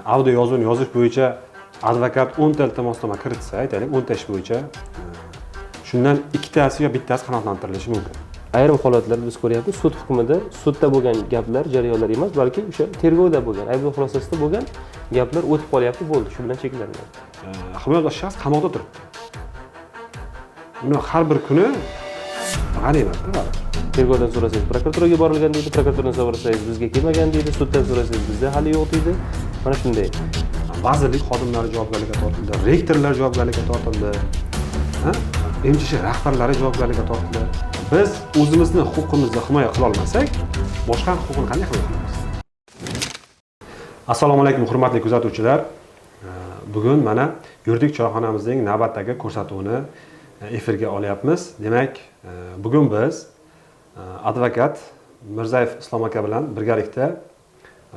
Audio yozuvni yozish bo'yicha advokat 10 ta iltimosnoma kiritsa, aytaylik, 10 ta ish bo'yicha shundan ikkitasi yo bittasi qanoatlantirilishi mumkin. Ayrim holatlarda biz ko'ryapmiz, sud hukmida sudda bo'lgan gaplar, jarayonlar emas, balki o'sha tergovda bo'lgan, ayblov xulosasida bo'lgan gaplar o'tib qolyapti, bo'ldi, shu bilan cheklanmayapti. Himoya shaxs qamoqda turibdi. Uni har bir kuni g'animatda baribir. Tergovdan so'rasangiz prokuraturaga borilgan deydi, prokuraturadan so'rasangiz bizga kelmagan deydi, suddan so'rasangiz bizda hali yo'q deydi. Mana shunday. Vazirlik xodimlari javobgarlikka tortildi, rektorlar javobgarlikka tortildi, MChSh rahbarlari javobgarlikka tortildi. Biz o'zimizni huquqimizni himoya qila olmasak, boshqa huquqni qanday himoya qilamiz? Assalomu alaykum, hurmatli kuzatuvchilar. Bugun mana yuridik choyxonamizning navbatdagi ko'rsatuvini efirga olyapmiz. Demak, bugun biz advokat Mirzayev Islom aka bilan birgalikda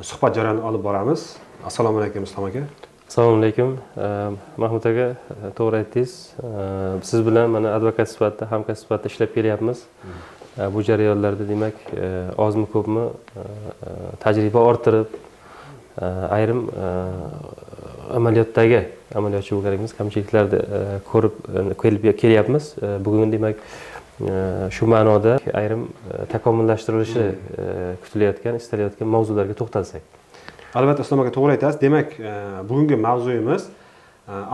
suhbat jarayonini olib boramiz. Assalomu alaykum, Islom aka. Assalomu alaykum, Mahmud aka, to'g'ri aytdingiz. Siz bilan mana advokat sifatida, hamkasb sifatida ishlab kelyapmiz. Bu jarayonlarda demak, ozmi ko'pmi tajriba orttirib, ayrim amaliyotdagi amaliyotchi bo'lganligimiz kamchiliklarni ko'rib kelyapmiz. Bugun demak, shu ma'noda ayrim takomillashtirilishi kutilayotgan, istalayotgan mavzularga to'xtalsak. Albatta, Islom aka, to'g'ri aytasiz. Demak, bugungi mavzuyimiz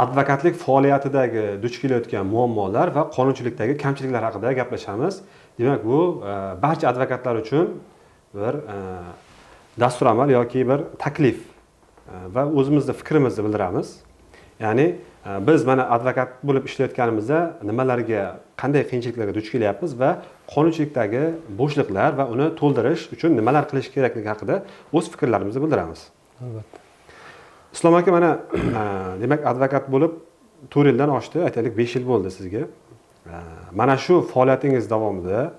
advokatlik faoliyatidagi duch kelayotgan muammolar va qonunchilikdagi kamchiliklar haqida gaplashamiz. Demak, bu barcha advokatlar uchun bir dasturamal yoki bir taklif va o'zimizni fikrimizni bildiramiz. Ya'ni biz mana advokat bo'lib ishlayotganimizda nimalarga, qanday qiyinchiliklarga duch kelyapmiz va qonunchilikdagi bo'shliqlar va uni to'ldirish uchun nimalar qilish kerakligi haqida o'z fikrlarimizni bildiramiz. Albatta. Islom aka, mana demak, advokat bo'lib 4 yildan oshdi, aytaylik 5 yil bo'ldi sizga. Mana shu faoliyatingiz davomida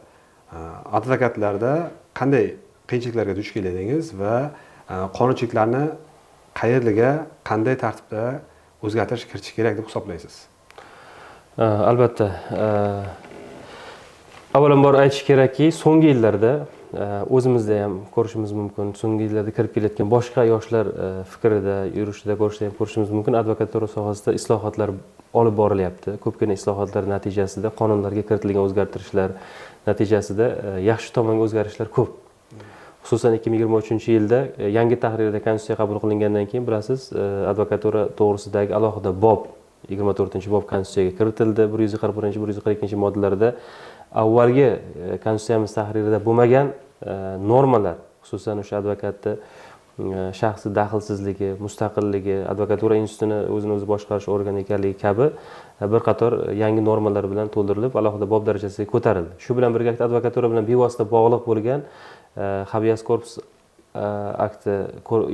advokatlarda qanday qiyinchiliklarga duch keldingiz va qonunchiliklarni qayerga, qanday tartibda o'zgartirish kiritish kerak deb hisoblaysiz? Albatta. Avvalambor aytish kerakki, so'nggi yillarda o'zimizda ham ko'rishimiz mumkin, so'nggi yillarda kirib kelayotgan boshqa yoshlar fikrida, yurishida, ko'rishida ham ko'rishimiz mumkin. Advokatura sohasida islohotlar olib borilyapti. Ko'pgina islohotlar natijasida qonunlarga kiritilgan o'zgartirishlar natijasida yaxshi tomonga o'zgarishlar ko'p. Xususan 2023-yilda yangi tahrirda konstitutsiya qabul qilingandan keyin bilasiz, advokatura to'g'risidagi alohida bob, 24-bob konstitutsiyaga kiritildi. 141, 142 moddalarda avvalgi konstitutsiyamiz tahririda bo'lmagan normalar, xususan o'sha advokatni shaxsi daxlsizligi, mustaqilligi, advokatura institutini o'zini o'zi boshqarish organi ekanligi kabi bir qator yangi normalar bilan to'ldirilib, alohida bob darajasiga ko'tarildi. Shu bilan birgalikda advokatura bilan bevosita bog'liq bo'lgan habeas corpus akti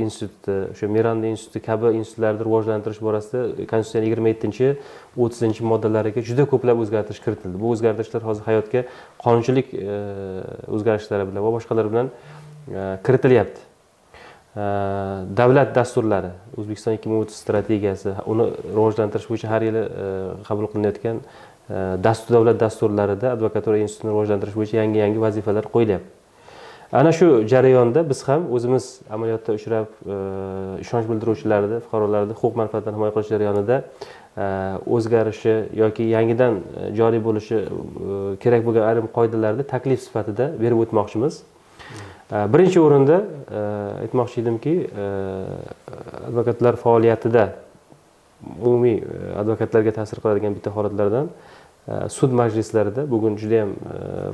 instituti, o'sha Miranda instituti kabi institutlarni rivojlantirish borasida konstitutsiyaning 27, 30 moddalariga juda ko'plab o'zgartirish kiritildi. Bu o'zgartirishlar hozir hayotga qonunchilik o'zgarishlari bilan va boshqalar bilan kiritilyapti. Davlat dasturlari, O'zbekiston 2030 strategiyasi, uni rivojlantirish bo'yicha har yili qabul qilinayotgan davlat dasturlarida advokatura institutini rivojlantirish bo'yicha yangi-yangi vazifalar qo'yilyapti. Ana shu jarayonda biz ham o'zimiz amaliyotda uchrab, ishonch bildiruvchilarni, fuqarolarni huquq manfaatlarini himoya qilish jarayonida o'zgarishi yoki yangidan joriy bo'lishi kerak bo'lgan ayrim qoidalarni taklif sifatida berib o'tmoqchimiz. Birinchi o'rinda aytmoqchi edimki, advokatlar faoliyatida umumiy advokatlarga ta'sir qiladigan bitta holatlardan sud majlislarida bugun juda ham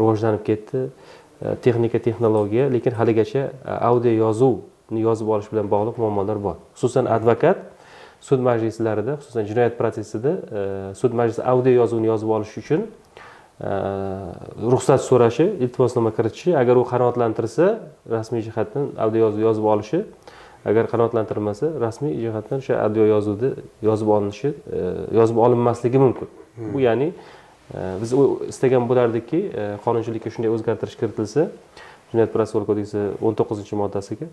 rivojlanib ketdi. Texnika, texnologiya, lekin haligacha audio yozuvni yozib olish bilan bog'liq muammolar bor. Xususan advokat sud majlislarida, xususan jinoyat protsessida sud majlisi audio yozuvni yozib olish uchun ruxsat so'rashi, iltimosnoma kiritishi, agar u qanoatlantirsa rasmiy jihatdan audio yozuv yozib olishi, agar qanoatlantirmasa rasmiy jihatdan o'sha audio yozuvni yozib olinishi, yozib olinmasligi mumkin. Bu ya'ni biz istagan bo'lardikki, qonunchilikka shunday o'zgartirish kiritilsa, Jinoyat protsessual kodeksi 19-moddasiga,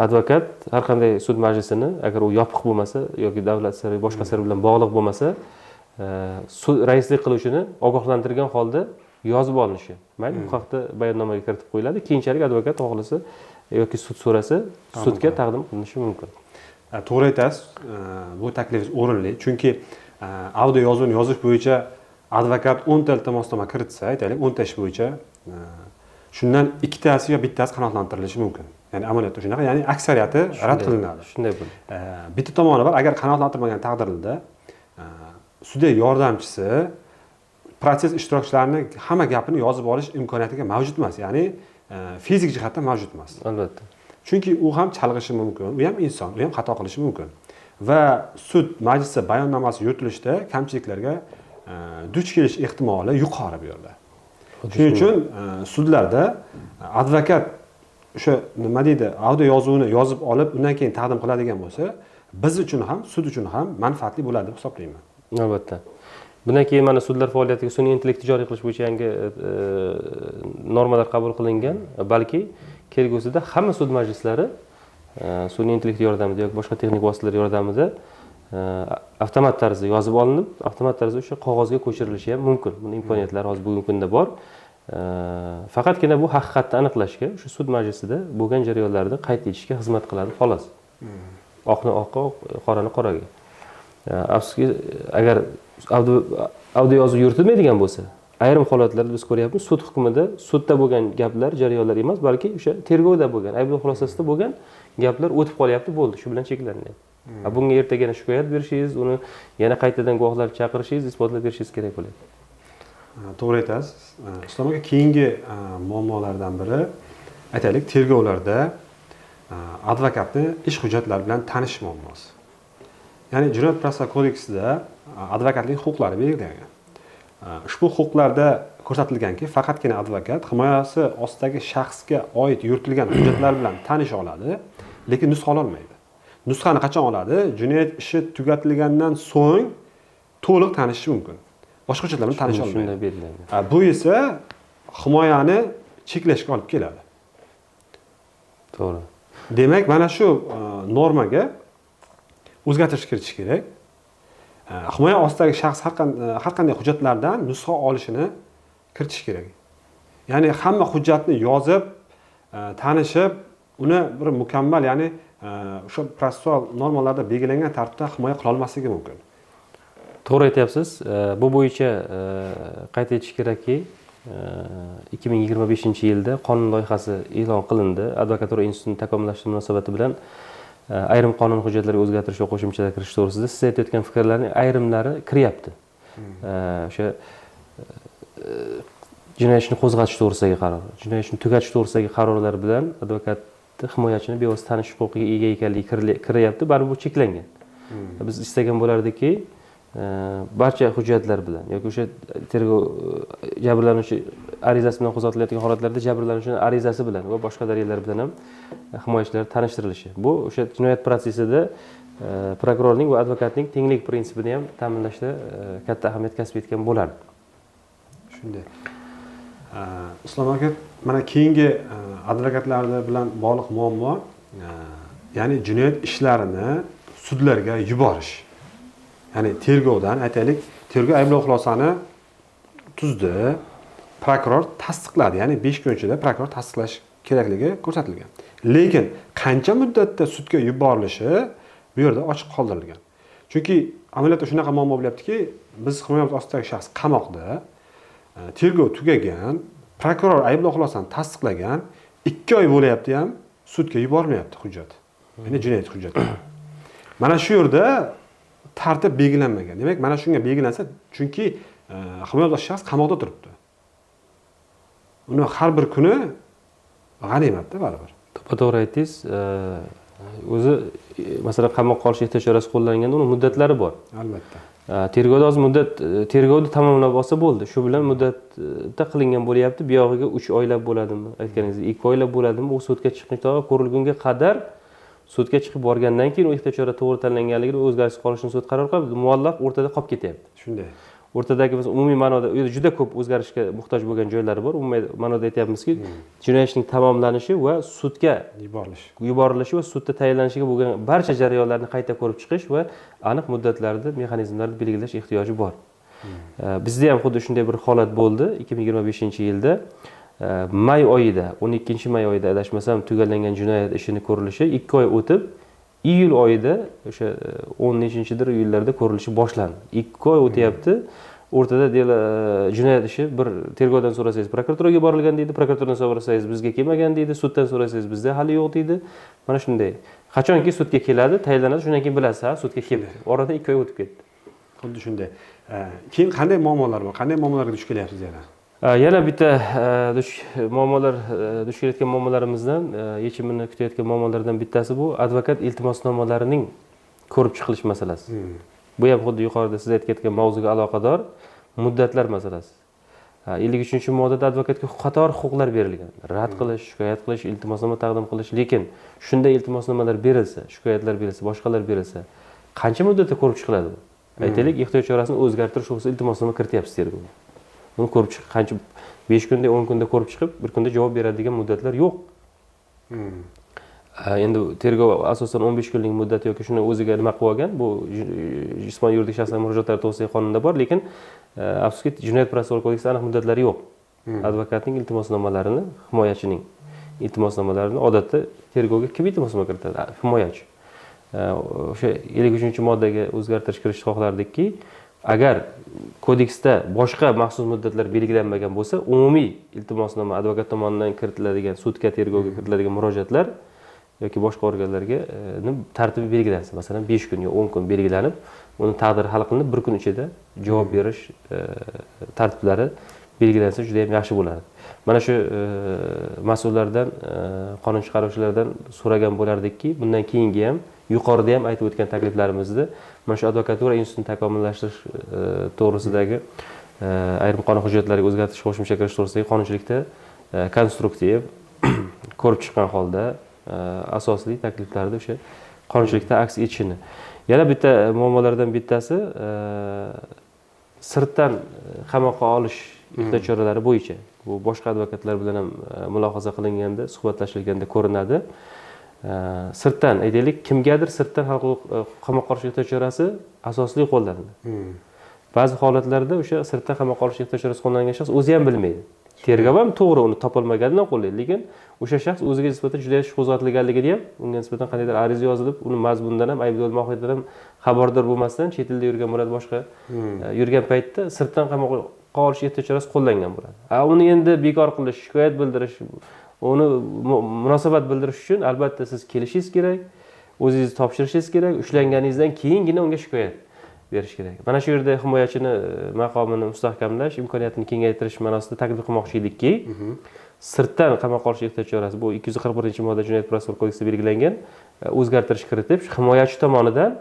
advokat har qanday sud majlisini, agar u yopiq bo'lmasa yoki davlat siri, boshqa sir bilan bog'liq bo'lmasa, sud raislik qiluvchini ogohlantirgan holda yozib olinishi. Mayli, bu haqda bayonnomaga kiritib qo'yiladi. Keyinchalik advokat xohlasa yoki sud so'rasa, sudga taqdim qilinishi mumkin. To'g'ri aytasiz, bu taklifingiz o'rinli, chunki audio yozuvni yozish bo'yicha advokat 10 ta iltimosnoma kiritsa, aytaylik 10 ta ish bo'yicha, shundan ikkitasi yo bittasi qanoatlantirilishi mumkin. Ya'ni amaliyotda shunaqa, ya'ni aksariyati rad qilinadi. Shunday bo'ladi. Bitta tomoni bor, agar qanoatlantirmagan taqdirda sudya yordamchisi protsess ishtirokchilarini hamma gapini yozib olish imkoniyatiga mavjud emas, ya'ni fizik jihatdan mavjud emas. Albatta. Chunki u ham chalg'ishi mumkin, u ham inson, u ham xato qilishi mumkin. Va sud majlisi bayonnomasi yuritilishda kamchiliklarga duch kelish ehtimoli yuqori bu yerda. Shuning uchun sudlarda advokat o'sha nima deydi, audio yozuvni yozib olib, undan keyin taqdim qiladigan bo'lsa, biz uchun ham, sud uchun ham manfaatli bo'ladi deb hisoblayman. Albatta. Bundan keyin mana sudlar faoliyatiga sun'iy intellekt joriy qilish bo'yicha yangi normalar qabul qilingan, balki kelgusida hamma sud majlislari sun'iy intellekt yordamida yoki boshqa texnik vositalar yordamida avtomat tarzda yozib olinib, avtomat tarzda o'sha qog'ozga ko'chirilishi ham mumkin. Buning imkoniyatlari hozir bugungi kunda bor. Faqatgina bu haqiqatni aniqlashga, o'sha sud majlisida bo'lgan jarayonlarni qayd etishga xizmat qiladi xolos. Oqni oqqa, qorani qoraga. Afsuski, agar audio yozuv yuritilmaydigan bo'lsa, ayrim holatlarda biz ko'ryapmiz, sud hukmida sudda bo'lgan gaplar, jarayonlar emas, balki o'sha tergovda bo'lgan, ayblov xulosasida bo'lgan gaplar o'tib qolyapti, bo'ldi, shu bilan cheklanyapti. Bunga ertaga yana shikoyat berishingiz, uni yana qaytadan guvohlar chaqirishingiz, isbotlab berishingiz kerak bo'ladi. To'g'ri aytasiz. Islom aka, keyingi muammolardan biri, aytaylik, tergovlarda advokatni ish hujjatlari bilan tanishish muammosi. Ya'ni Jinoyat protsessual kodeksida advokatning huquqlari belgilangan. Ushbu huquqlarda ko'rsatilganki, faqatgina advokat himoyasi ostidagi shaxsga oid yuritilgan hujjatlar bilan tanisha oladi, lekin nusxa ola olmaydi. Nusxani qachon oladi? Jinoyat ishi tugatilgandan so'ng to'liq tanishishi mumkin. Boshqa hujjatlar bilan tanisha olmaydi. Shunday belgilangan. Bu esa himoyani cheklashga olib keladi. To'g'ri. Demak, mana shu normaga o'zgartirish kiritish kerak. Himoya ostidagi shaxs har qanday hujjatlardan nusxa olishini kiritish kerak. Ya'ni hamma hujjatni yozib, tanishib, uni bir mukammal, ya'ni o'sha protsessual normallarda belgilangan tartibda himoya qila olmasligi mumkin. To'g'ri aytyapsiz. Bu bo'yicha qayd etish kerakki, 2025-yilda qonun loyihasi e'lon qilindi. Advokatura institutini takomillashtirish munosabati bilan ayrim qonun hujjatlariga o'zgartirish va qo'shimchalar kiritish to'g'risida siz aytayotgan fikrlarning ayrimlari kiryapti. O'sha jinoyat ishini qo'zg'atish to'g'risidagi qaror, jinoyat ishini tugatish to'g'risidagi qarorlar bilan advokatni himoyachini bevosita tanish huquqiga ega ekanligi kiryapti. Baribir bu cheklangan. Biz istagan bo'lardikki, barcha hujjatlar bilan yoki o'sha tergov jabrlanuvchi arizasi bilan qo'zg'atilayotgan holatlarda jabrlanuvchining arizasi bilan va boshqa dalillar bilan ham himoyachilar tanishtirilishi. Bu o'sha jinoyat protsessida prokurorning va advokatning tenglik prinsipini ham ta'minlashda katta ahamiyat kasb etgan bo'lardi. Shunday. Islom aka, mana keyingi advokatlar bilan bog'liq muammo, ya'ni jinoyat ishlarini sudlarga yuborish. Ya'ni tergovdan, aytaylik, tergov ayblov xulosani tuzdi, prokuror tasdiqladi, ya'ni 5 kun ichida prokuror tasdiqlash kerakligi ko'rsatilgan. Lekin qancha muddatda sudga yuborilishi bu yerda ochiq qoldirilgan. Chunki amaliyotda shunaqa muammo bo'lyaptiki, biz himoyamiz ostidagi shaxs qamoqda, tergov tugagan, prokuror ayblov xulosani tasdiqlagan, 2 oy bo'lyapti ham sudga yubormayapti hujjat. Ya'ni jinoyat hujjati. Mana shu yerda tartib belgilanmagan. Demak, mana shunga belgilansa, chunki himoyador shaxs qamoqda turibdi. Uni har bir kuni g'animatda baribir. To'g'ri aytdingiz. O'zi masalan qamoqqa olish ehtiyot chorasi qo'llanilganda uni muddatlari bor. Albatta. Tergovda hozir muddat, tergovni tamomlab olsa bo'ldi. Shu bilan muddatda qilingan bo'lyapti. Bu yog'iga 3 oylab bo'ladimi? Aytganingizdek 2 oylab bo'ladimi? U sudga chiqib ko'rilgunga qadar sudga chiqib borgandan keyin u ehtiyot chora to'g'ri tanlanganligini, o'zgarishsiz qolishini sud qaror qiladi. Muallaq o'rtada qolib ketyapti. Shunday. O'rtadagi biz umumiy ma'noda u yerda juda ko'p o'zgarishga muhtoj bo'lgan joylari bor. Umumiy ma'noda aytyapmizki, jinoyat ishining tamomlanishi va sudga yuborilishi va sudda tayinlanishiga bo'lgan barcha jarayonlarni qayta ko'rib chiqish va aniq muddatlarda mexanizmlarni belgilash ehtiyoji bor. Bizda ham xuddi shunday bir holat bo'ldi 2025-yilda. May oyida, 12 may oyida adashmasam tugallangan jinoyat ishini ko'rilishi 2 oy o'tib iyul oyida o'sha 10 nechinchidir iyullarda ko'rilishi boshlandi. 2 oy o'tyapti. O'rtada jinoyat ishi bir tergovdan so'rasangiz prokuraturaga borilgan deydi, prokuraturadan so'rasangiz bizga kelmagan deydi, suddan so'rasangiz bizda hali yo'q deydi. Mana shunday. Qachonki sudga keladi, tayinlanadi, shundan keyin bilasiz, ha, sudga keldi. Oradan 2 oy o'tib ketdi. Xuddi shunday. Keyin qanday muammolar bor? Qanday muammolarga duch kelyapsiz yana? Yana bitta muammolar, duch kelayotgan muammolarimizdan, yechimini kutayotgan muammolardan bittasi bu advokat iltimosnomalarining ko'rib chiqilish masalasi. Bu ham xuddi yuqorida siz aytib ketgan mavzuga aloqador muddatlar masalasi. 53-moddada advokatga qator huquqlar berilgan. Rad qilish, shikoyat qilish, iltimosnoma taqdim qilish, lekin shunday iltimosnomalar berilsa, shikoyatlar berilsa, boshqalar berilsa, qancha muddatda ko'rib chiqiladi bu? Aytaylik, ehtiyot chorasini o'zgartirish to'g'risida iltimosnoma kirityapsiz tergovga. Uni ko'rib chiqib qancha 5 kunda, 10 kunda ko'rib chiqib, bir kunda javob beradigan muddatlar yo'q. Endi tergov asosan 15 kunlik muddat yoki shuni o'ziga nima qilib olgan, bu jismoniy yuridik shaxslar murojaatlari to'g'risidagi qonunda bor, lekin afsuski jinoyat protsessual kodeksida aniq muddatlari yo'q. Advokatning iltimosnomalarini, himoyachining iltimosnomalarini odatda tergovga kim iltimosnoma kiritadi? Himoyachi. O'sha 53-moddaga o'zgartirish kiritishni xohlardikki, agar kodeksda boshqa maxsus muddatlar belgilanmagan bo'lsa, umumiy iltimosnoma advokat tomonidan kiritiladigan, sudga, tergovga kiritiladigan murojaatlar yoki boshqa organlarga tartibi belgilansin. Masalan, 5 kun yo 10 kun belgilanib, uni taqdiri hal qilinib, bir kun ichida javob berish tartiblari belgilansa juda ham yaxshi bo'lardi. Mana shu mas'ullardan, qonun chiqaruvchilardan so'ragan bo'lardikki, bundan keyingi ham yuqorida ham aytib o'tgan takliflarimizni mana shu advokatura institutini takomillashtirish to'g'risidagi ayrim qonun hujjatlariga o'zgartirish qo'shimcha kirish to'g'risidagi qonunchilikda konstruktiv ko'rib chiqqan holda asosli takliflarni o'sha qonunchilikda aks etishini. Yana bitta muammolardan bittasi sirtdan qamoqqa olish ehtiyot choralari bo'yicha. Bu boshqa advokatlar bilan ham mulohaza qilinganda, suhbatlashilganda ko'rinadi. Sirtdan aytaylik, kimgadir sirtdan qamoqqa olish ehtiyot chorasi asosli qo'llanadi. Ba'zi holatlarda o'sha sirtdan qamoqqa olish ehtiyot chorasi qo'llangan shaxs o'zi ham bilmaydi. Tergov ham to'g'ri uni topolmaganidan qo'llaydi, lekin o'sha shaxs o'ziga nisbatan juda ish qo'zg'atilganligini ham, unga nisbatan qandaydir ariza yozilib, uni mazmunidan ham, aybdor mohiyatidan ham xabardor bo'lmasdan chet elda yurgan bo'ladi, boshqa yurgan paytda sirtdan qamoqqa olish ehtiyot chorasi qo'llangan bo'ladi. Uni endi bekor qilish, shikoyat bildirish, uni munosabat bildirish uchun albatta siz kelishingiz kerak, o'zingizni topshirishingiz kerak, ushlanganingizdan keyingina unga shikoyat berish kerak. Mana shu yerda himoyachini maqomini mustahkamlash, imkoniyatini kengaytirish ma'nosida taklif qilmoqchi edikki, sirtdan qamoqqa olish ehtiyot chorasi bu 241-modda jinoyat protsessual kodeksida belgilangan o'zgartirish kiritib, himoyachi tomonidan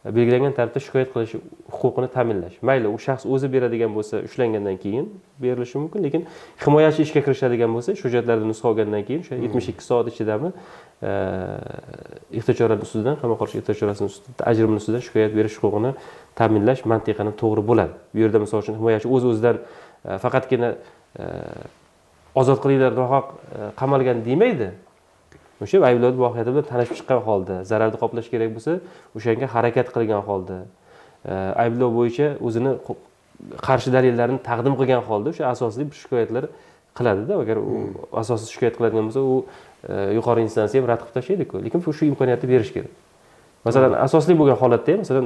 belgilangan tartibda shikoyat qilish huquqini ta'minlash. Mayli, u shaxs o'zi beradigan bo'lsa, ushlangandan keyin berilishi mumkin, lekin himoyachi ishga kirishadigan bo'lsa, shu hujjatlarni nusxa olgandan keyin o'sha 72 soat ichidami ehtiyot chorasi ustidan, qamoqqa olish ehtiyot chorasini ustida, ajrimini ustidan shikoyat berish huquqini ta'minlash mantiqan to'g'ri bo'ladi. Bu yerda misol uchun himoyachi o'z-o'zidan faqatgina ozod qilinglar, nohaq qamalgan demaydi. O'sha ayblovni mohiyati bilan tanishib chiqqan holda, zararni qoplash kerak bo'lsa, o'shanga harakat qilgan holda, ayblov bo'yicha o'zini qarshi dalillarini taqdim qilgan holda o'sha asosli bir shikoyatlar qiladida. Agar u asossiz shikoyat qiladigan bo'lsa, u yuqori instansiya ham rad qilib tashlaydi-ku. Lekin shu imkoniyatni berish kerak. Masalan, asosli bo'lgan holatda ham, masalan,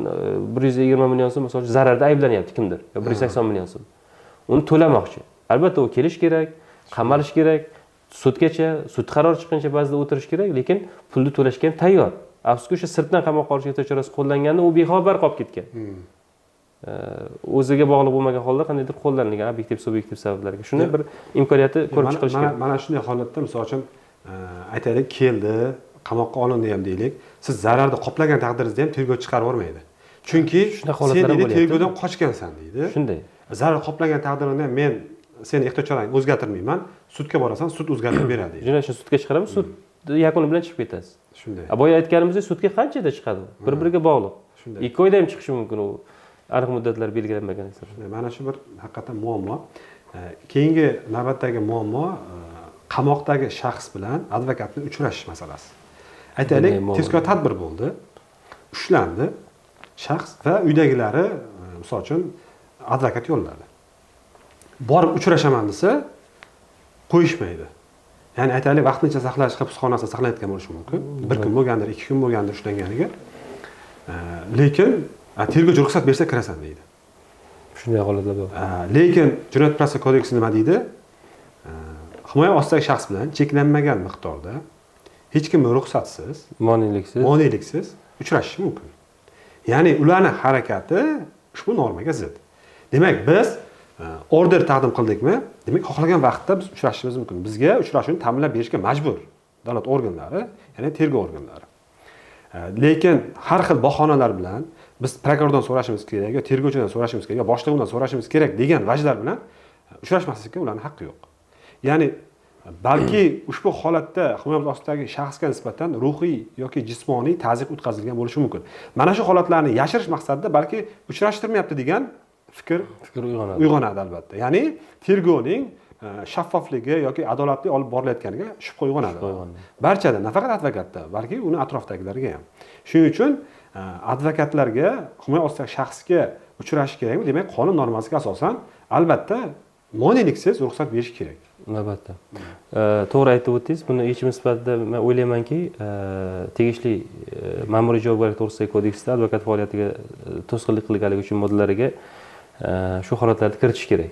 120 million so'm misol uchun zararda ayblanyapti kimdir, yo 180 million so'm. Uni to'lamoqchi. Albatta u kelish kerak, qamalish kerak, sudgacha, sud qarori chiqquncha ba'zida o'tirish kerak, lekin pulni to'lashga ham tayyor. Afsuski, o'sha sirtdan qamoqqa olish ehtiyot chorasi qo'llanganda u bexabar qolib ketgan. O'ziga bog'liq bo'lmagan holda qandaydir qo'llanilgan obyektiv, subyektiv sabablarga. Shuni bir imkoniyati ko'rib chiqilish kerak. Mana shunday holatda misol uchun aytaylik, keldi, qamoqqa olindi ham deylik. Siz zararni qoplagan taqdiringizda ham tergov chiqarib yubormaydi. Chunki sen deydi, tergovdan qochgansan deydi. Shunday. Zarar qoplagan taqdiringda ham men seni ehtiyot chorangni o'zgartirmayman, sudga borasan, sud o'zgartirib beradi deydi. Jinoyat sudga chiqaramiz, sud yakuni bilan chiqib ketasiz. Shunday. Boya aytganimizdek, sudga qanchada chiqadi? Bir-biriga bog'liq. Shunday. 2 oyda ham chiqishi mumkin u. Aniq muddatlar belgilanmagan esa. Shunday. Mana shu bir haqiqatan muammo. Keyingi navbatdagi muammo qamoqdagi shaxs bilan advokatni uchrashish masalasi. Aytaylik, tezkor tadbir bo'ldi. Ushlandi shaxs va uydagilari misol uchun advokat yo'lladi. Borib uchrashaman desa, qo'yishmaydi. Ya'ni aytaylik, vaqtincha saqlash hibsxonasida saqlanayotgan bo'lishi mumkin. Bir kun bo'lgandir, 2 kun bo'lgandir ushlanganiga. Lekin tergovchi ruxsat bersa kirasan deydi. Shunday holatlar bor. Lekin Jinoyat protsessual kodeksi nima deydi? Himoya ostidagi shaxs bilan cheklanmagan miqdorda hech kimning ruxsatsiz, moneliksiz uchrashishi mumkin. Ya'ni ularning harakati ushbu normaga zid. Demak, biz order taqdim qildikmi? Demak, xohlagan vaqtda biz uchrashishimiz mumkin. Bizga uchrashuvni ta'minlab berishga majbur davlat organlari, ya'ni tergov organlari. Lekin har xil bahonalar bilan biz prokurordan so'rashimiz kerak, yo tergovchidan so'rashimiz kerak, yo boshlig'idan so'rashimiz kerak degan vajlar bilan uchrashmaslikka ularning haqqi yo'q. Ya'ni balki ushbu holatda himoya ostidagi shaxsga nisbatan ruhiy yoki jismoniy tazyiq o'tkazilgan bo'lishi mumkin. Mana shu holatlarni yashirish maqsadida balki uchrashtirmayapti degan fikr uyg'onadi albatta. Ya'ni tergovning shaffofligi yoki adolatli olib borilayotganiga shubha uyg'onadi. Barchada, nafaqat advokatda, balki uni atrofdagilarga ham. Shuning uchun advokatlarga himoya ostidagi shaxsga uchrashish kerakmi? Demak, qonun normasiga asosan albatta moneliksiz ruxsat berish kerak. Albatta. To'g'ri aytib o'tdingiz. Buni yechimi sifatida men o'ylaymanki, tegishli ma'muriy javobgarlik to'g'risidagi kodeksda advokat faoliyatiga to'sqinlik qilganligi uchun moddalariga shu holatlarni kiritish kerak.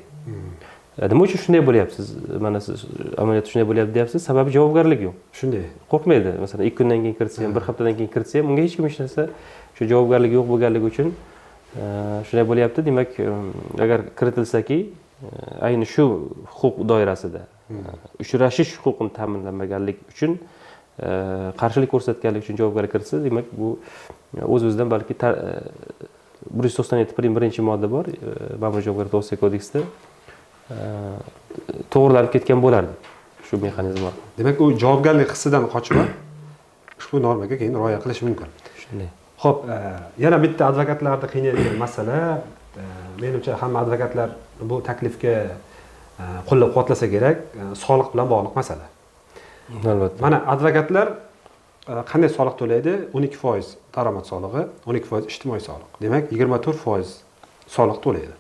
Nima uchun shunday bo'lyapti? Siz mana siz amaliyotda shunday bo'lyapti deyapsiz, sababi javobgarlik yo'q. Shunday. Qo'rqmaydi. Masalan, 2 kundan keyin kiritsa ham, bir haftadan keyin kiritsa ham, unga hech kim hech narsa, shu javobgarlik yo'q bo'lganligi uchun shunday bo'lyapti. Demak, agar kiritilsaki, ayni shu huquq doirasida uchrashish huquqini ta'minlamaganlik uchun qarshilik ko'rsatganlik uchun javobgarlik kiritsa, demak, bu o'z-o'zidan balki 197 birinchi modda bor ma'muriy javobgarlik to'g'risidagi kodeksda to'g'rilanib ketgan bo'lardi shu mexanizm orqali. Demak, u javobgarlik hissidan qochib ushbu normaga keyin rioya qilish mumkin. Shunday. Xo'p, yana bitta advokatlarni qiynaydigan masala, menimcha hamma advokatlar bu taklifga qo'llab-quvvatlasa kerak, soliq bilan bog'liq masala. Albatta. Mana advokatlar qanday soliq to'laydi? 12% daromad solig'i, 12% ijtimoiy soliq. Demak, 24% soliq to'laydi.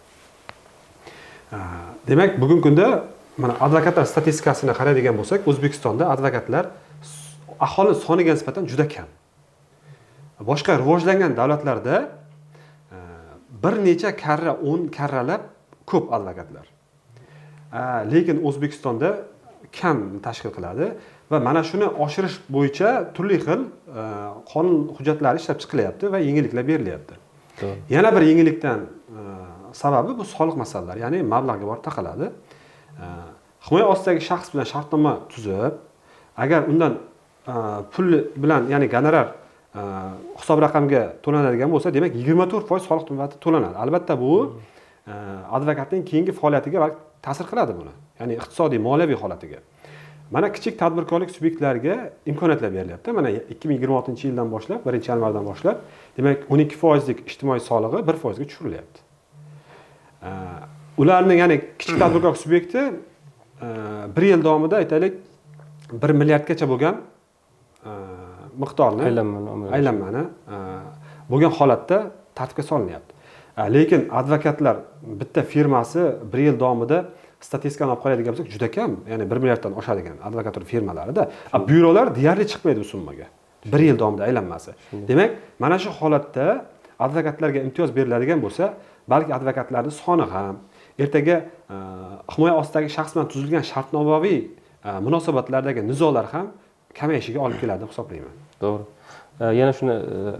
Demak, bugungi kunda mana advokatlar statistikasini qaraydigan bo'lsak, O'zbekistonda advokatlar aholi soniga nisbatan juda kam. Boshqa rivojlangan davlatlarda bir necha karra, 10 karralab ko'p advokatlar. Lekin O'zbekistonda kam tashkil qiladi va mana shuni oshirish bo'yicha turli xil qonun hujjatlari ishlab chiqilyapti va yengilliklar berilyapti. Yana bir yengillikdan sababi bu soliq masalalari, ya'ni mablag'ga borib taqaladi. Himoya ostidagi shaxs bilan shartnoma tuzib, agar undan pul bilan, ya'ni gonorar hisob raqamga to'lanadigan bo'lsa, demak 24% soliq to'lanadi. Albatta bu advokatning keyingi faoliyatiga ta'sir qiladi buni, ya'ni iqtisodiy, moliyaviy holatiga. Mana kichik tadbirkorlik subyektlariga imkoniyatlar berilyapti. Mana 2026-yildan boshlab, 1-yanvardan boshlab, demak 12%lik ijtimoiy solig'i 1% ga tushirilyapti. Ularning, ya'ni kichik tadbirkorlik subyekti bir yil davomida aytaylik 1 milliardgacha bo'lgan miqdorni aylanmani bo'lgan holatda tartibga solinyapti. Lekin advokatlar bitta firmasi bir yil davomida statistikani olib qaraydigan bo'lsak juda kam, ya'ni 1 milliarddan oshadigan advokatura firmalarida, byurolar deyarli chiqmaydi bu summaga. Bir yil davomida aylanmasi. Demak, mana shu holatda advokatlarga imtiyoz beriladigan bo'lsa, balki advokatlarning soni ham ertaga himoya ostidagi shaxs bilan tuzilgan shartnomaviy munosabatlardagi nizolar ham kamayishiga olib keladi deb hisoblayman. To'g'ri. Yana shuni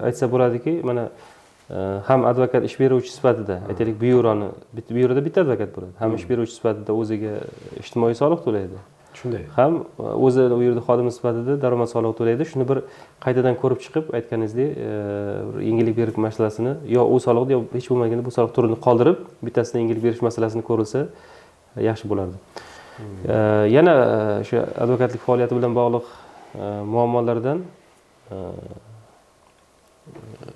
aytsa bo'ladiki, mana ham advokat ish beruvchi sifatida, aytaylik, byuroni, byuroda bitta advokat bo'ladi. Ham ish beruvchi sifatida o'ziga ijtimoiy soliq to'laydi. Shunday. Ham o'zi u yerda xodim sifatida daromad solig'i to'laydi. Shuni bir qaytadan ko'rib chiqib, aytganingizdek, yengillik berish masalasini yo u soliqni yo hech bo'lmaganda bu soliq turini qoldirib, bittasini yengillik berish masalasini ko'rilsa yaxshi bo'lardi. Yana o'sha advokatlik faoliyati bilan bog'liq muammolardan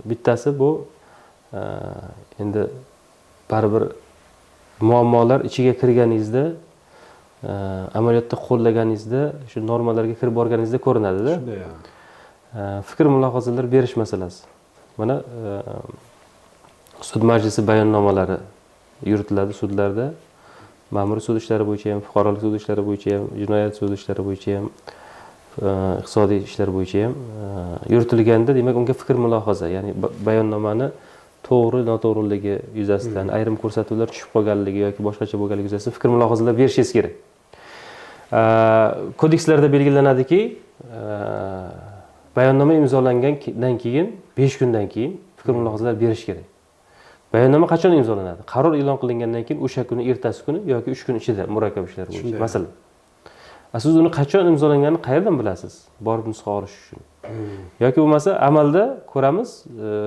bittasi bu endi baribir muammolar ichiga kirganingizda, amaliyotda qo'llaganingizda, shu normalarga kirib borganingizda ko'rinadi-da. Shunday. Fikr mulohazalar berish masalasi. Mana sud majlisi bayonnomalari yuritiladi sudlarda. Ma'muriy sud ishlari bo'yicha ham, fuqarolik sud ishlari bo'yicha ham, jinoyat sud ishlari bo'yicha ham, iqtisodiy ishlar bo'yicha ham yuritilganda, demak, unga fikr mulohaza, ya'ni bayonnomani to'g'ri noto'g'riligi yuzasidan, ayrim ko'rsatuvlar tushib qolganligi yoki boshqacha bo'lganligi yuzasidan fikr mulohazalar berishingiz kerak. Kodekslarda belgilanadiki, bayonnoma imzolangandan keyin 5 kundan keyin fikr mulohazalar berish kerak. Bayonnoma qachon imzolanadi? Qaror e'lon qilingandan keyin o'sha kuni, ertasi kuni yoki 3 kun ichida murakkab ishlar bo'yicha. Masalan, siz uni qachon imzolanganini qayerdan bilasiz? Borib nusxa olish uchun. Yoki bo'lmasa amalda ko'ramiz,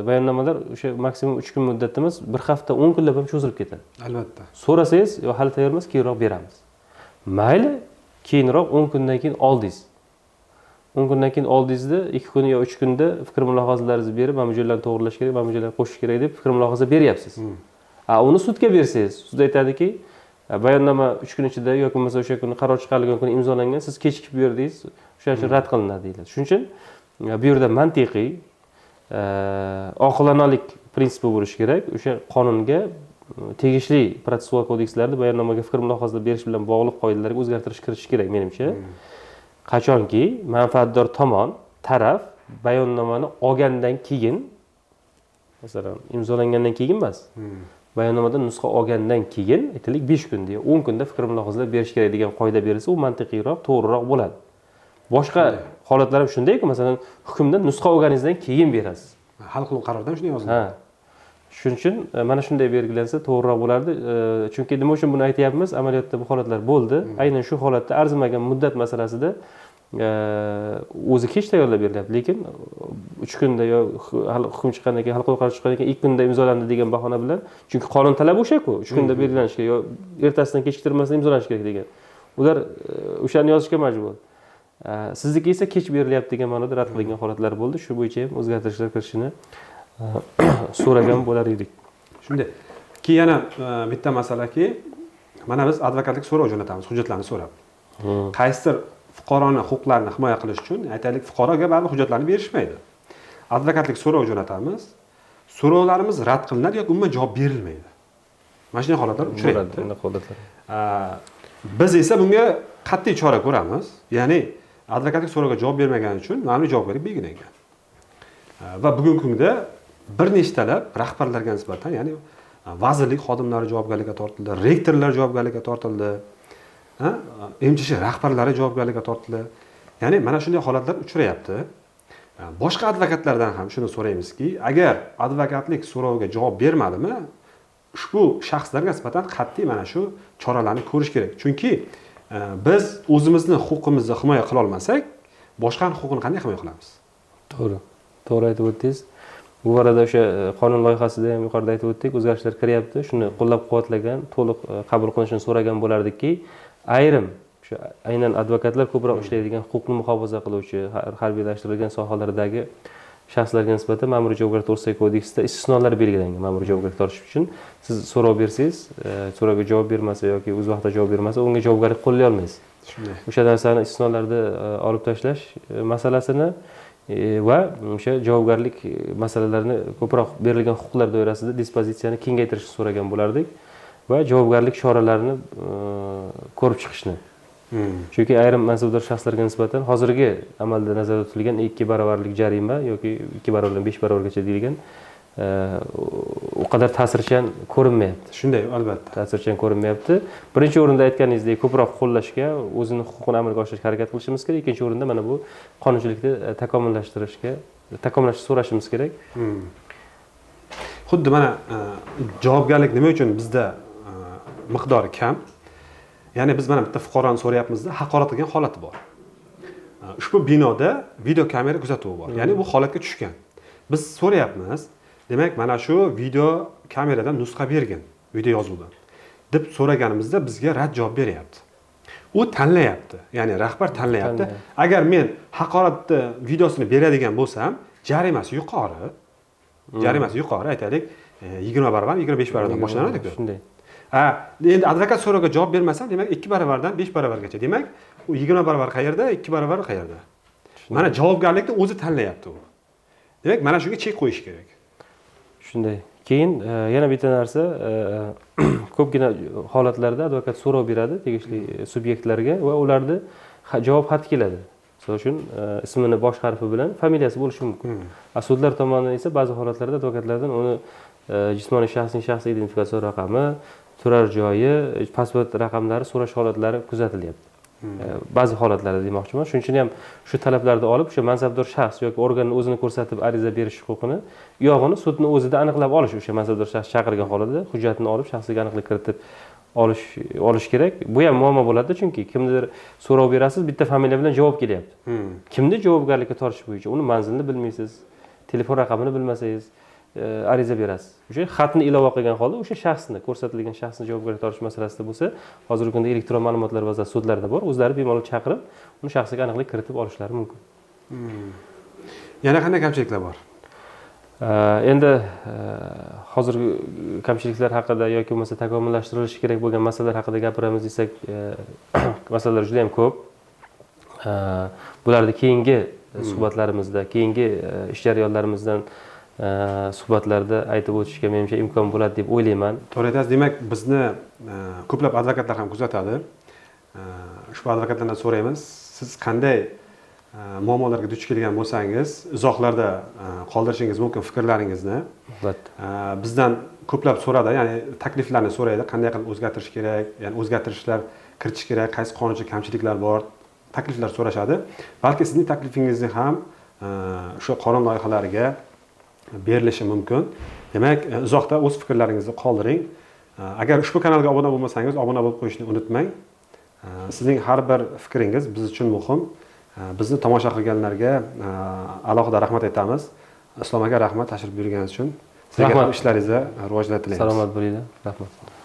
bayonnomalar o'sha maksimum 3 kun muddatda emas, bir hafta, 10 kunlab ham cho'zilib ketadi. Albatta. So'rasangiz, yo hali tayyor emas, keyinroq beramiz. Mayli, keyinroq 10 kundan keyin oldingiz. 10 kundan keyin oldingizda 2 kun yo 3 kunda fikr mulohazalaringizni berib, mana bu joylarni to'g'rilash kerak, mana bu joylarni qo'shish kerak deb fikr mulohaza beryapsiz. Uni sudga bersangiz, sud aytadiki, bayonnoma 3 kun ichida yoki bo'lmasa o'sha kuni qaror chiqarilgan kuni imzolangan, siz kechikib berdingiz, o'sha uchun rad qilinadi deyiladi. Shuning uchun bu yerda mantiqiy, oqilonalik prinsipi bo'lishi kerak. O'sha qonunga tegishli protsessual kodekslarda bayonnomaga fikr mulohaza berish bilan bog'liq qoidalarga o'zgartirish kiritish kerak menimcha. Qachonki manfaatdor tomon, taraf bayonnomani olgandan keyin, masalan, imzolangandan keyin emas, bayonnomadan nusxa olgandan keyin, aytaylik 5 kunda yo 10 kunda fikr mulohazalar berish kerak degan qoida berilsa, u mantiqiyroq, to'g'riroq bo'ladi. Boshqa holatlar ham shundayku, masalan, hukmdan nusxa olganingizdan keyin berasiz. Hal qiluvchi qarorda shunday yozilgan. Ha. Shuning uchun mana shunday belgilansa to'g'riroq bo'lardi. Chunki nima uchun buni aytyapmiz? Amaliyotda bu holatlar bo'ldi. Aynan shu holatda arzimagan muddat masalasida o'zi kech tayyorlab berilyapti, lekin 3 kunda yo hukm chiqqandan keyin, hal qiluvchi qaror chiqqandan keyin 2 kunda imzolandi degan bahona bilan, chunki qonun talabi o'sha-ku, 3 kunda belgilanishi kerak yo ertasidan kechiktirmasdan imzolanishi kerak degan. Ular o'shani yozishga majbur. Sizniki esa kech berilyapti degan ma'noda rad qilingan holatlar bo'ldi. Shu bo'yicha ham o'zgartirishlar kirishini so'ragan bo'lar edik. Shunday. Keyin yana bitta masalaki, mana biz advokatlik so'rov jo'natamiz, hujjatlarni so'rab. Qaysidir fuqaroni huquqlarini himoya qilish uchun, aytaylik, fuqaroga ba'zi hujjatlarni berishmaydi. Advokatlik so'rov jo'natamiz, so'rovlarimiz rad qilinadi yoki umuman javob berilmaydi. Mana shunday holatlar uchraydi. Biz esa bunga qat'iy chora ko'ramiz. Ya'ni advokatlik so'roviga javob bermagani uchun ma'muriy javobgarlik belgilangan. Va bugungi kunda bir nechtalab rahbarlarga nisbatan, ya'ni vazirlik xodimlari javobgarlikka tortildi, rektorlar javobgarlikka tortildi, MCH rahbarlari javobgarlikka tortildi. Ya'ni mana shunday holatlar uchrayapti. Boshqa advokatlardan ham shuni so'raymizki, agar advokatlik so'roviga javob bermadimi, ushbu shaxslarga nisbatan qat'iy mana shu choralarni ko'rish kerak. Chunki biz o'zimizni huquqimizni himoya qila olmasak, boshqaning huquqini qanday himoya qilamiz? To'g'ri. To'g'ri aytib o'tdingiz. Bu borada o'sha qonun loyihasida ham yuqorida aytib o'tdik, o'zgarishlar kiryapti. Shuni qo'llab-quvvatlagan, to'liq qabul qilinishini so'ragan bo'lardikki, ayrim o'sha aynan advokatlar ko'proq ishlaydigan huquqni muhofaza qiluvchi, harbiylashtirilgan sohalardagi shaxslarga nisbatan ma'muriy javobgarlik to'g'risidagi kodeksda istisnolar belgilangan. Ma'muriy javobgarlik tortish uchun siz so'rov bersangiz, so'rovga javob bermasa yoki o'z vaqtida javob bermasa, unga javobgarlik qo'llay olmaysiz. Shunday. O'sha narsani istisnolarda olib tashlash masalasini va o'sha javobgarlik masalalarini ko'proq berilgan huquqlar doirasida dispozitsiyani kengaytirishni so'ragan bo'lardik va javobgarlik choralarini ko'rib chiqishni. Chunki ayrim mansabdor shaxslarga nisbatan hozirgi amalda nazarda tutilgan 2 barobarlik jarima yoki 2 barobardan 5 barobargacha deyilgan u qadar ta'sirchan ko'rinmayapti. Shunday, albatta. Ta'sirchan ko'rinmayapti. Birinchi o'rinda aytganingizdek ko'proq qo'llashga, o'zini huquqini amalga oshirishga harakat qilishimiz kerak. Ikkinchi o'rinda mana bu qonunchilikni takomillashtirishga, takomillashtirishni so'rashimiz kerak. Xuddi mana javobgarlik nima uchun bizda miqdori kam? Ya'ni biz mana bitta fuqaroni so'rayapmizda, haqorat qilgan holati bor. Ushbu binoda video kamera kuzatuvi bor. Ya'ni bu holatga tushgan. Biz so'rayapmiz, demak mana shu video kameradan nusxa bergin, video yozuvdan deb so'raganimizda bizga rad javob beryapti. U tanlayapti. Ya'ni rahbar tanlayapti. Agar men haqoratni videosini beradigan bo'lsam, jarimasi yuqori. Jarimasi yuqori, aytaylik, 20 barobar, 25 barobardan boshlanadi-ku. Shunday. Endi advokat so'roviga javob bermasam, demak 2 barobardan 5 barobargacha. Demak, u 20 barobar qayerda, 2 barobar qayerda? Mana javobgarlikni o'zi tanlayapti u. Demak, mana shunga chek qo'yish kerak. Shunday. Keyin yana bitta narsa, ko'pgina holatlarda advokat so'rov beradi tegishli subyektlarga va ularni javob xati keladi. Misol uchun, ismini bosh harfi bilan familiyasi bo'lishi mumkin. Sudlar tomonidan esa ba'zi holatlarda advokatlardan uni jismoniy shaxsning shaxsiy identifikatsion raqami, turar joyi, pasport raqamlari so'rash holatlari kuzatilyapti. Ba'zi holatlarda demoqchiman. Shuning uchun ham shu talablarni olib, o'sha mansabdor shaxs yoki organni o'zini ko'rsatib ariza berish huquqini, uyog'ini sudni o'zida aniqlab olish, o'sha mansabdor shaxs chaqirgan holatda hujjatni olib, shaxsiga aniqlik kiritib olish kerak. Bu ham muammo bo'ladi, chunki kimdir so'rov berasiz, bitta familiya bilan javob kelyapti. Kimni javobgarlikka tortish bo'yicha uni manzilini bilmaysiz, telefon raqamini bilmasangiz, ariza berasiz. O'sha xatni ilova qilgan holda o'sha shaxsni, ko'rsatilgan shaxsni javobgarlikka tortish masalasida bo'lsa, hozirgi kunda elektron ma'lumotlar bazasi sudlarda bor, o'zlari bemalol chaqirib, uni shaxsiga aniqlik kiritib olishlari mumkin. Yana qanday kamchiliklar bor? Endi hozirgi kamchiliklar haqida yoki bo'lmasa takomillashtirilishi kerak bo'lgan masalalar haqida gapiramiz desak, masalalar juda ham ko'p. Bularni keyingi suhbatlarimizda, keyingi ish jarayonlarimizdan suhbatlarda aytib o'tishga menimcha imkon bo'ladi deb o'ylayman. To'g'ri aytasiz. Demak, bizni ko'plab advokatlar ham kuzatadi. Ushbu advokatlardan so'raymiz, siz qanday muammolarga duch kelgan bo'lsangiz, izohlarda qoldirishingiz mumkin fikrlaringizni. Albatta. Bizdan ko'plab so'radi, ya'ni takliflarni so'raydi, qanday qilib o'zgartirish kerak, ya'ni o'zgartirishlar kiritish kerak, qaysi qonunchilik kamchiliklar bor, takliflar so'rashadi. Balki sizning taklifingizni ham o'sha qonun loyihalariga berilishi mumkin. Demak, izohda o'z fikrlaringizni qoldiring. Agar ushbu kanalga obuna bo'lmasangiz, obuna bo'lib qo'yishni unutmang. Sizning har bir fikringiz biz uchun muhim. Bizni tomosha qilganlarga alohida rahmat aytamiz. Islom aka, rahmat tashrif buyurganingiz uchun. Sizga Rahmat. ham ishlaringizda rivojlar tilaymiz. Salomat bo'linglar. Rahmat.